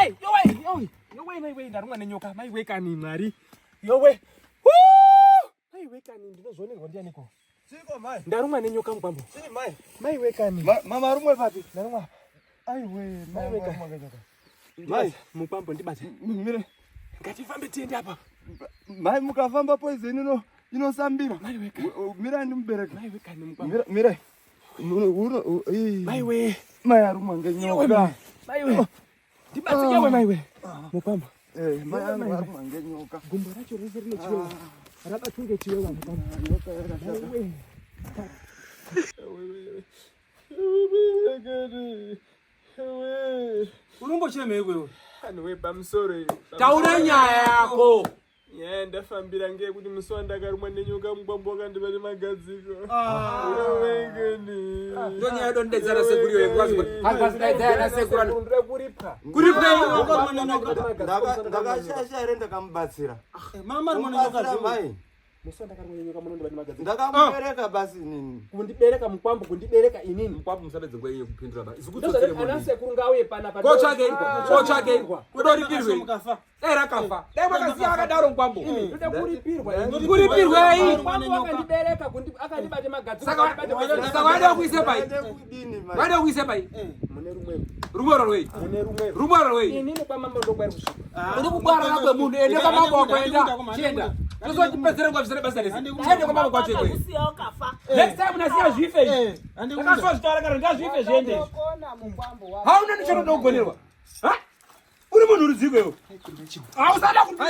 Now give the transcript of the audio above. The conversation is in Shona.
Yowe, yowe, yowe. Yowe maiwe ndarumwa nenyoka. Maiwe kani Mwari. Yowe. Maiwe kani ndinozoonerwa ndianiko? Chiko mai. Ndarumwa nenyoka mukwambo. Chii mai? Maiwe kani. Mama rumwe papi? Ndarumwa apa. Aiwe, Maiwe kani. Mai. Mukwambo ndibate. Mire. Ngatifambe tiende apa. Mai mukafamba poison ino inosambira. Maiwe kani. Mira ndimubereke. Maiwe kani mukwambo. Mira mira. Uno uno Maiwe. Mai arumwa ngenyoka. Maiwe. Ndibate yowe maiwe. Mukwambo. Eh, mai angu arumwa ngenyoka. Gumbo racho rese rine chiwewa. Rabatwa ngechiwewa mukwambo. Nyoka yakashata. Maiwe. Unombochemei iwewe? Anhuwe pamusoro Taura nyaya yako. Nyaya ndafambira ngeyekuti musi wandakarumwa nenyoka mukwambo wakandibata magadziko. Wengeni. Ndo nyaya yodondedzana sekuru iyoyo kwazi kwazi daidzana sekuru ano. Ndinoda kuripwa. Kuripwei? Ndakashasha here ndakamubatsira. Mama Kumubatsira mai. Musi wandakarumwa nenyoka munondibata magadziko. Ndakamubereka basi inini. Kundibereka mukwambo kundibereka inini. Mukwambo musapedze nguva iyo kupindura ba. Isu Ndozvati kutsotsere ana munhu. sekuru ngauye panapa. Kotsvake, kotsvake. Kudoripirwei. Dai rakafa. Dai makasiya akadaro mukwambo. Ndoda kuripirwa inini. Kuripirwei? Mukwambo akandibereka akandibata magadziko. Saka akandibata saka waida kuise pai. Ndaende kudini mai? Waida kuise pai. Mune rumwe. Rumwero rwei? Mune rumwe. Rumwero rwei? Inini kwamambo ndokwari kusvika. Uri kubwarara kwemunhu ende kwamambo wako enda. Chienda. Tozochipedzera nguva zvisina basa rese. Ende kwamambo kwacho ikweyo. Akakusiya wakafa. Next time nasiya zvife izvi. Ndakasozvitaura kana ndazvife zviende izvi. Kona mukwambo wako. Hauna nechanoda kugonerwa. Ha? Uri munhu rudziko iwe. Hausada kuti